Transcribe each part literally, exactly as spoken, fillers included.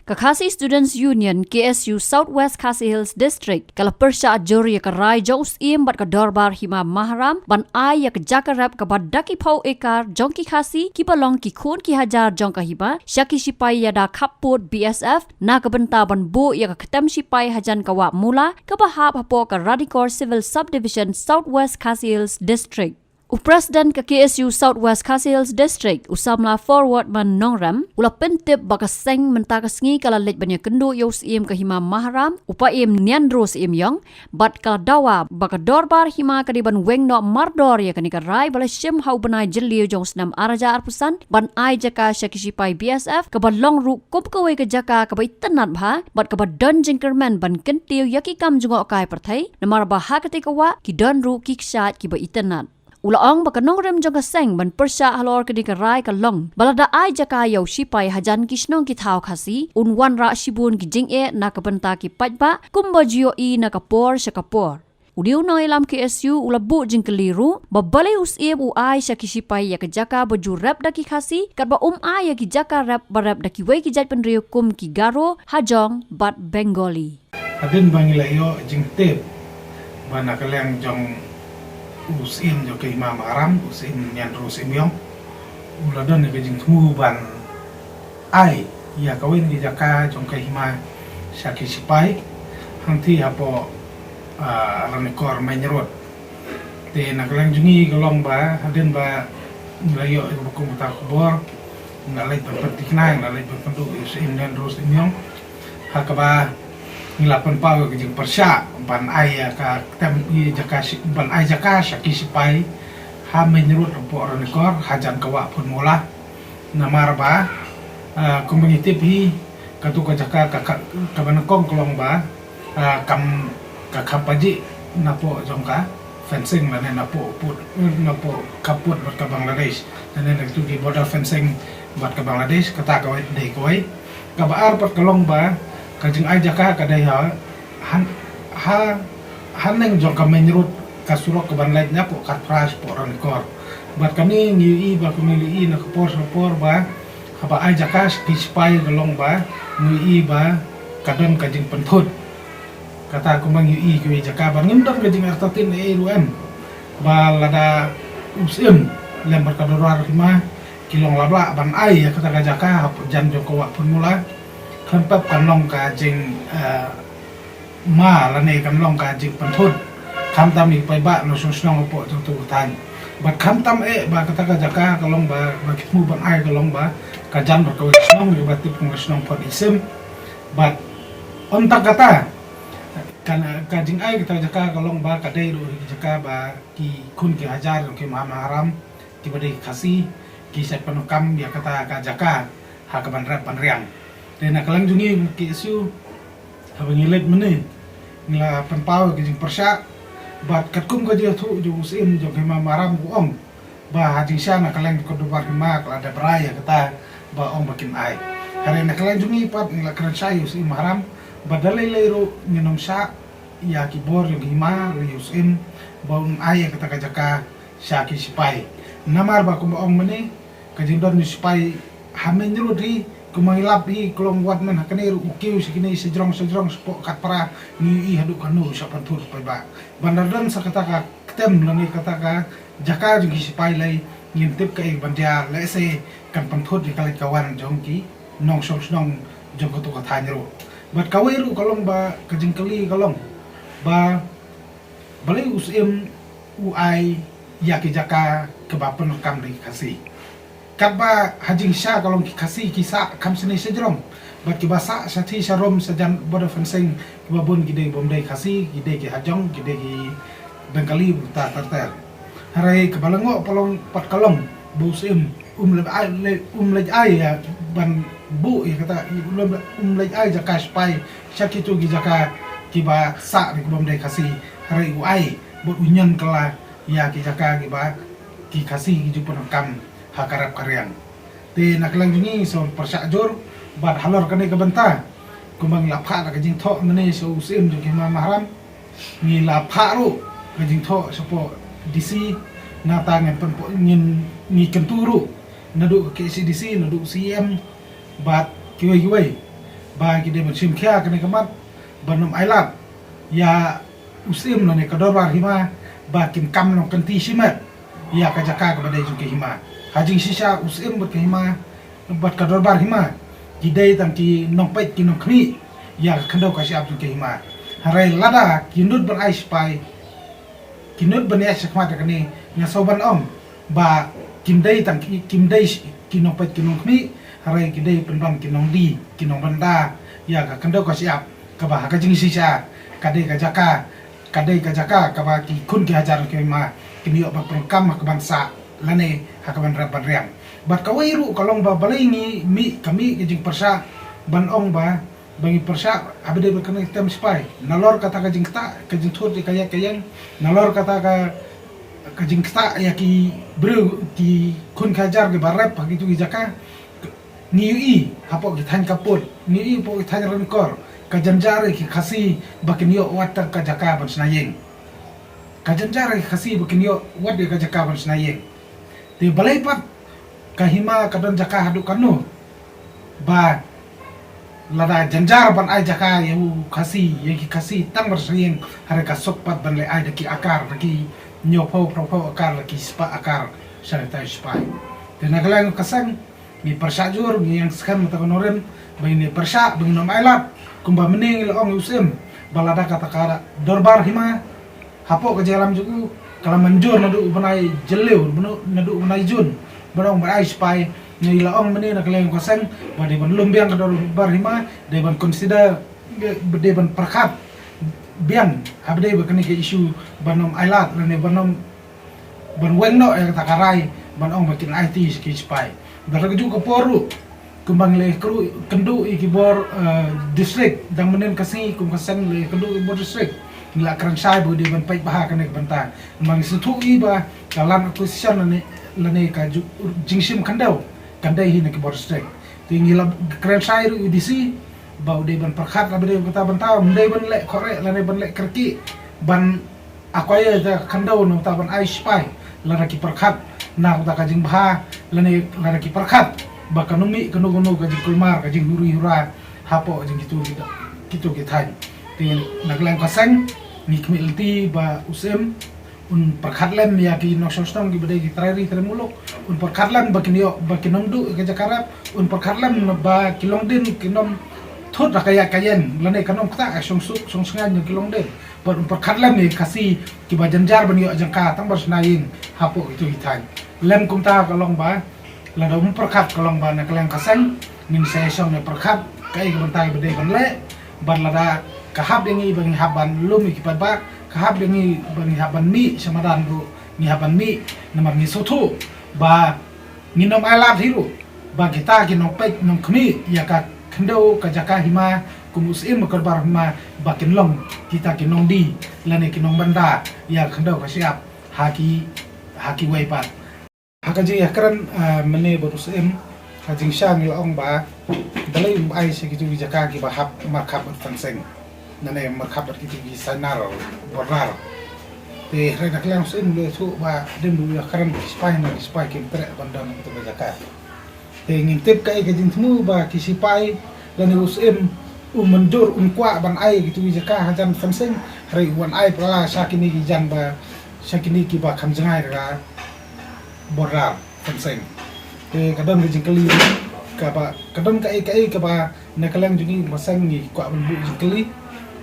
Ka Khasi Students Union, K S U, South West Khasi Hills District ka la pyrshah jur ïa ka rai jong u Syiem bad ka Dorbar Hima Maharam ban ai ïa ka jaka rep kaba da ki phew ekar jong ki Khasi kiba long ki khun ki hajar jong ka hima sha ki shipai ïada khappud B S F na ka bynta ban buh ïa ka ktem shipai hajan ka wah mula kaba hap hapoh ka Ranikor Civil Subdivision, South West Khasi Hills District. U President ka K S U South West Khasi Hills District, u Samla Forward Man Nongrem, u la pyntip ba ka seng mynta ka sngi ka la leit ban ïakynduh ïa u Syiem ka Hima Maharam, u Paiem Nianro Syiem Ïong, bad ka la dawa ba ka Dorbar Hima ka dei ban weng noh mardor ïa kane ka rai ba la shim ha u bnai Jylliew jong u snem ar hajar arphew san ban ai jaka sha ki shipai B S F kaba long ruh kum kawei ka jaka kaba itynnad bha bad kaba don jingkyrmen ban kyntiew ïa ki kam jngohkai pyrthei, namar ba ha katei ka wah ki don ruh ki kshaid kiba itynnad. U la ong ba ka nongrim jong ka seng ban pyrshah halor kane ka rai ka long ba lada ai jaka ïa u shipai hajan ki shnong ki thaw Khasi, un wanrah shibun ki jingeh na ka bynta ki paidbah kumba ju ïohi na ka por sha ka por. U dei u nongïalam K S U u la buh jingkylli ruh ba balei u Syiem u ai sha ki shipai ïa ka jaka ba ju rep da ki Khasi katba um ai ïa ki jaka rep ba rep da kiwei ki jaitbynriew kum ki Garo, Hajong bad Bengali. Hadien ba ngi la ïoh jingtip ba na ka liang jong u Syiem jong ka Hima Maharam, u Syiem Nianro Syiem Ïong, u la don ïa ka jingthmu ban ai ïa kawei na ki jaka jong ka hima sha ki shipai hangtei hapoh, ah, Ranikor Main Road. Te na ka liang jong ngi ka long ba hadien ba ngi la ïoh ïa ka ba kum kata ka khubor, ngi la leit ban pynthikna, ngi la leit ban pynduh ïa u Syiem Nianro Syiem Ïong, ha kaba ngi la pynpaw ïa ka jingpyrshah ban ai ïa ka ktem, ïa jaka shi-, ban ai jaka sha ki shipai ha Main Road hapoh Ranikor hajan ka wah Phunmula. Namar ba, ah, kumba ngi tip hi, kato ka jaka ka, ka, kaba nyngkong ka long ba, ah, kam, ka kham pajih napoh jong ka fencing lane napoh pud, napoh khappud bad ka Bangladesh, lane na kito ki border fencing bad ka Bangladesh, kata kawei, dei kawei. Kaba ar pat ka long ba ka jingai jaka ka dei ha, ha, ha, haneng jong ka Main Road, ka surok kaban leit napoh Khatphra shapoh Ranikor. Bad kane ngi ïohi ba, kane ngi ïohi na ka por sha ka por ba haba ai jaka sha ki shipai ka long ba ngi ïohi ba ka don ka jingpynthut. Kata kumba ngi ïohi kiwei jaka ba ngim don ka jingartatien ei ei ruh em ba lada u Syiem lem bad ka Dorbar Hima ki long lap lah ban ai ïa kata ka jaka hajan jong ka wah Phunmula, khlem pep kan long ka jing, eh, ma lane kan long ka jingpynthut, khamtam ïa ki paidbah nongshong shnong hapoh jong kato ka thaiñ. Bad khamtam eh ba kata ka jaka ka long ba, ba ki thmu ban ai ka long ba ka jan bad kawei ka shnong, ïa ba tip kum ka shnong Phot Isim. Bad ym tang kata, ka, ka jingai kata ka jaka ka long ba ka dei ruh ka jaka ba ki khun ki hajar jong ka Hima Maharam kiba dei Khasi ki shait pyndonkam ïa kata ka jaka ha kaban rep ban riang. Te na ka liang jong ngi K S U, haba ngi leit mynne, ngi la pynpaw ïa ka jingpyrshah bad katkum ka jingïathuh jong u Syiem jong ka Hima Maharam, u ong ba ha jingshisha na ka liang ka Dorbar Hima ka la dep rai ïa kata ba ong ba kin ai. Hynrei na ka liang jong ngi pat ngi la kren shai ïa u Syiem Maharam ba da lei lei ruh ngin ym shah ïa ki bor jong ka hima ruh ïa u Syiem ba un ai ïa kata ka jaka sha ki shipai. Namar ba kumba ong mynne, ka jingdon u shipai ha Main Road hi, kumba ngi lap hi, ka long wat man ha kane ruh u kiew sha kine sha jrong sha jrong shapoh Khatphra, ngi ïohi haduh kano shah pynthut paidbah. Ban da don sa kata ka ktem lane kata ka jaka jong ki shipai lei, ngim tip kaei ban jia, lehse kan pynthut ïa ka leit ka wan jong ki nongshong shnong jong kato ka thaiñ ruh. Bad kawei ruh ka long ba ka jingkylli ka long ba balei u Syiem u ai ïa ki jaka kiba pyndonkam da ki Khasi. Katba ha jingshisha ka long ki Khasi ki sah kham shane sha jrong. Bad kiba sah shathie sharum shajan border fencing kiba bun ki dei bym dei Khasi, ki dei ki Hajong, ki dei ki Bengali, bun ter ter. Hynrei kaba lyngngoh pat ka long ba u Syiem um leit ai, le-, um leit ai ïa ban buh ïa kata, um, um leit ai jaka shipai sha kito ki jaka kiba sah da ki bym dei Khasi, hynrei u ai bad u ñion kylla ïa ki jaka kiba ki Khasi ki ju pyndonkam ha ka rep ka riang. Te na ka liang jong ngi sa pyrshah jur bad halor kane ka bynta, kumba ngi la phah da ka jingthoh mynne sha u Syiem jong ka Hima Maharam, ngi la phah ruh ka jingthoh shapoh D C, nangta ngin pynpo-, ngin, ngi kyntu ruh naduh ka K H A D C, naduh C E M bad kiwei kiwei. Ba ki dei ban shim khia kane ka mat ban ym ailad ïa u Syiem lane ka Dorbar Hima ba kin kam nongkynti shimet ïa ka jaka kaba dei jong ka hima. Ha jingshisha u Syiem bad ka hima bad ka Dorbar Hima ki dei tang ki nongpeit ki nongkhmih ïa ka khyndew ka shyiap jong ka hima. Hynrei lada ki nud ban ai shipai, ki nud ban ïaid shakhmat ïa kane, nga sngewbha ban ong ba kim dei tang ki, kim dei sh-, ki nongpeit ki nongkhmih, hynrei ki dei pynban ki nongdie ki nongbynta ïa ka khyndew ka shyiap, kaba ha ka jingshisha ka dei ka jaka, ka dei ka jaka kaba ki khun ki hajar ki hima kin ïoh ban pyndonkam ha kaban sah lane ha kaban rep ban riang. Bad kawei ruh ka long ba balei ngi mih, ka mih ka jingpyrshah ban ong ba ba ngi pyrshah haba dei ba kane ka tem shipai. Nalor kata ka jingktah, ka jingthut ïa ka ïaid ka ïeng, nalor kata ka, ka jingktah ïa ki briew, ki khun ki hajar kiba rep ha kitu ki jaka. Ngi ïohi hapoh ki thaiñ ka pud, ngi ïohi hapoh ki thaiñ ryngkor, ka jynjar ïa ki Khasi ba kin ïoh wat tang ka jaka ban shna ïing. Ka jynjar ïa ki Khasi ba kin ïoh wat ïa ka jaka ban shna ïing. Te balei pat ka hima ka don jaka haduh katno? Ba lada jynjar ban ai jaka ïa u Khasi, ïa ki Khasi tang ban shna ïing, hynrei ka suk pat ban leh ai da ki akar, da ki hynñiewphew, hynñiewphew akar, da ki spah akar sha kata ka shipai. Te na ka liang ka seng ngi pyrshah jur, ngi ïeng skhem mynta ka nongrim ba ngin ïa pyrshah, ba ngin ym ailad. Kumba mynne ngi la ong ïa u Syiem ba lada kata ka Dorbar Hima hapoh ka jingïalam jong u ka la mynjur naduh u bnai Jylliew, naduh u bnai Jun, ban ong ban ai shipai. Ngi la ong mynne na ka liang ka seng ba dei ban lum biang ka Dorbar Hima, dei ban consider, dei ban pyrkhat biang haba dei ba kane ka issue ban ym ailad lane ban ym, ban weng noh ïa kata ka rai ban ong ba kin aiti sha ki shipai. Bad ha kajuh ka por ruh, kumba ngi la kynduh, kynduh ïa ki bor, eh, district, dang mynnin ka sngi kum ka seng la kynduh ïa ki bor district, ngi la kren shai ba u dei ban peit bha kane ka bynta. Kumba ngi sngewthuh ïa ba ka land acquisition lane, lane ka ju-, jingshim khyndew kan dei hi na ki bor district. Te ngi la kren shai ruh ïa u D C ba u dei ban pyrkhat haba dei kata ka bynta, ym dei ban leh kyrkieh lane ban leh kyrkieh ban acquire ïa ka khyndew na uta ban ai shipai, lada ki pyrkhat na uta ka jingbha, lane lada ki pyrkhat ba kan ym mih kano kano ka jingkulmar, ka jinghuri hura hapoh jong kitu ki, kitu ki thaiñ. Te na ka liang ka seng ngi khmih lynti ba u Syiem un pyrkhat lem ïa ki nongshong shnong kiba dei ki trai ri trai muluk, un pyrkhat lem ba kin ïoh, ba kin ym duh ïa ka jaka rep, un pyrkhat lem ba ki longdien kin ym thut ha ka ïaid ka ïeng lane kan ym ktah ka shongsuk shongsngain jong ki longdien. Bad un pyrkhat lem ïa ki Khasi kiba jynjar ban ïoh jaka tang ban shna ïing hapoh kitu ki thaiñ. Lem kumta ka long ba, lada um pyrkhat ka long ba na ka liang ka seng ngin sa ïashong ne pyrkhat kaei ka bynta ba dei ban leh. Bad lada ka hap ïa ngi ba ngi hap ban lum ïa ki paidbah, ka hap ïa ngi ba ngi hap ban mih sha madan ruh ngi hap ban mih, namar ngi sngewthuh ba ngin ym ailad hi ruh ba kita ki nongpeit nongkhmih ïa ka khyndew ka jaka hima kum u Syiem ka Dorbar Hima ba kin long kita ki nongdie lane ki nongbynta ïa ka khyndew ka shyiap ha ki, ha kiwei pat. Ha ka jingïakren, ah, mynne bad u Syiem, ha jingshisha ngi la ong ba balei um ai sha kitu ki jaka kiba hap markhap bad fencing, lane markhap bad kitu ki sainar border. Te hynrei na ka liang u Syiem u la ïathuh ba hadien ba u ïakren ki shipai, na ki shipai kim treh ban don kitu ki jaka. Te ngim tip kaei ka jingthmu ba ki shipai lane u Syiem u mynjur, un kwah ban ai kitu ki jaka hajan fencing, hynrei u wan ai palat sha kine ki jan ba, sha kine kiba kham jngai da ka border fencing. Te ka don ka jingkylli kaba, ka don kaei kaei kaba na ka liang jong ngi ba seng ngi kwah ban buh jingkylli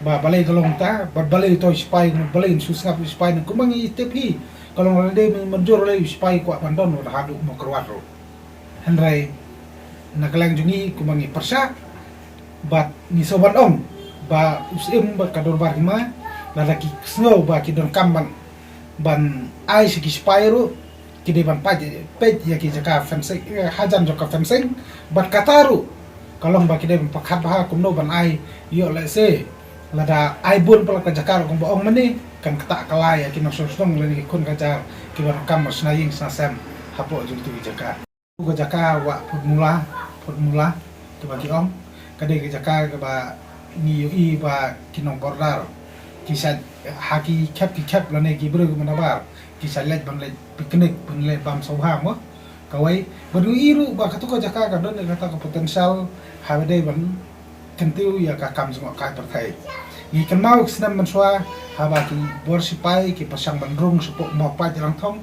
ba balei ka long ta, bad balei uto u shipai, balei un shu sngap u shipai, na kumba ngi tip hi ka long lada dei mynjur lei u shipai kwah ban don wat haduh Mawkyrwat ruh. Hynrei na ka liang jong ngi kumba ngi pyrshah bad ngi sngewbha ban ong ba u Syiem bad ka Dorbar Hima, lada ki sngew ba ki donkam ban, ban ai sha ki shipai ruh, ki dei ban peit, peit ïa ki jaka fencing, eh, hajan jong ka fencing. Bad kata ruh ka long ba ki dei ban pyrkhat bha kumno ban ai. Ïoh lehse lada ai bun palat ka jaka ruh kumba ong mynne, kan ktah ka la ïa ki nongshong shnong lane ki khun ka jar kiba donkam ban shna ïing shna sem hapoh jong kitu ki jaka. Ka jaka Wah Phutmula, Phutmula kaba ki ong, ka dei ka jaka kaba ngi ïohi ba ki nong border ki shait, ha ki khep ki khep lane ki briew kiba nabar ki shait leit ban leit picnic, ban leit bam sngewbha mo. Kawei, bad ngi ïohi ruh ba katu ka jaka ka don ïa kata ka potential haba dei ban kyntiew ïa ka kam jngohkai pyrthei. Ngi kynmaw ki snem mynshuwa haba ki bor sipai ki pyrshang ban rung shapoh Mawpait Rangthong,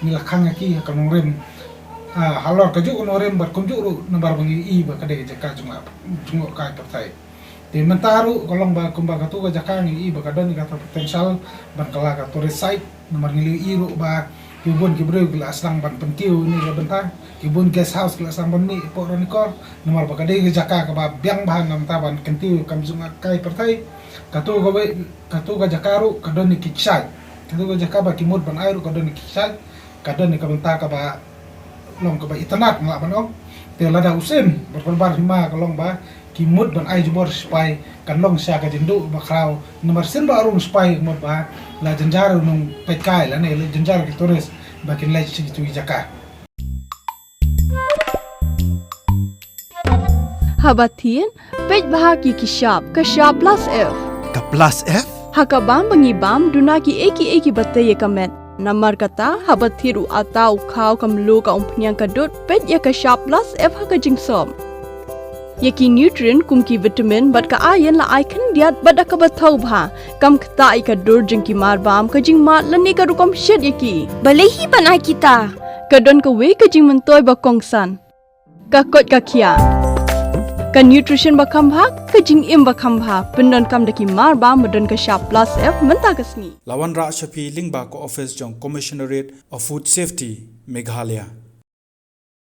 ngi la khang ïa ki ha ka nongrim, ah, halor kajuh ka nongrim bad kumjuh ruh namar ba ngi i ba ka dei ka jaka jngoh, jngohkai pyrthei. Te mynta ruh ka long ba kumba katu ka jaka ngi i ba ka don ïa kata ka potential ban kylla ka tourist site. Namar ngi la i ruh ba ki bun ki briew ki la sdang ban pynkiew ïa kane ka bynta, ki bun guest house ki la sdang ban mih hapoh Ranikor. Namar ba ka dei ka jaka kaba biang bha namar ban kyntiew ïa ka kam jngohkai pyrthei. Katu ka wei, katu ka jaka ruh ka don ïa ki kshaid. Katu ka jaka ba ki mut ban ai ruh ka don ïa ki kshaid. Ka don ïa ka bynta kaba long kaba itynnad nga lah ban ong. Te lada u sien bad pynban hima ka long ba ki mut ban ai jubor sipai, kan long sha ka jingduh bakhraw, namar sien ba rung sipai ka mut ba la jynjar u nongpeitkai lane la jynjar ki tourist ba kin leit sha kitu ki jaka. Haba thied, peit bha ïa ki shap, ka shap plus F. Ka plus F? Ha ka bam ba ngi bam, duna kiei kiei kiba tei ïa ka met. Namar kata, haba thied u atta, u khaw, ka mluh, ka umphniang, ka dud, peit ïa ka shap plus F ha ka jingsop. Ïa ki nutrient kum ki vitamin bad ka iron la ai khyndiat bad da kaba thaw bha. Kam ktah ïa ka dur jong ki marbam, ka jingmad lane ka rukom shet ïa ki. Balei hi ban ai kita? Ka don kawei ka jingmyntoi ba kongsan. Ka koit ka khiah. Ka nutrition ba kham bha, ka jingim ba kham bha. Pyndonkam da ki marbam ba don ka shap plus F mynta ka sngi. La wanrah sha phi lyngba ka office jong Commissionerate of Food Safety, Meghalaya.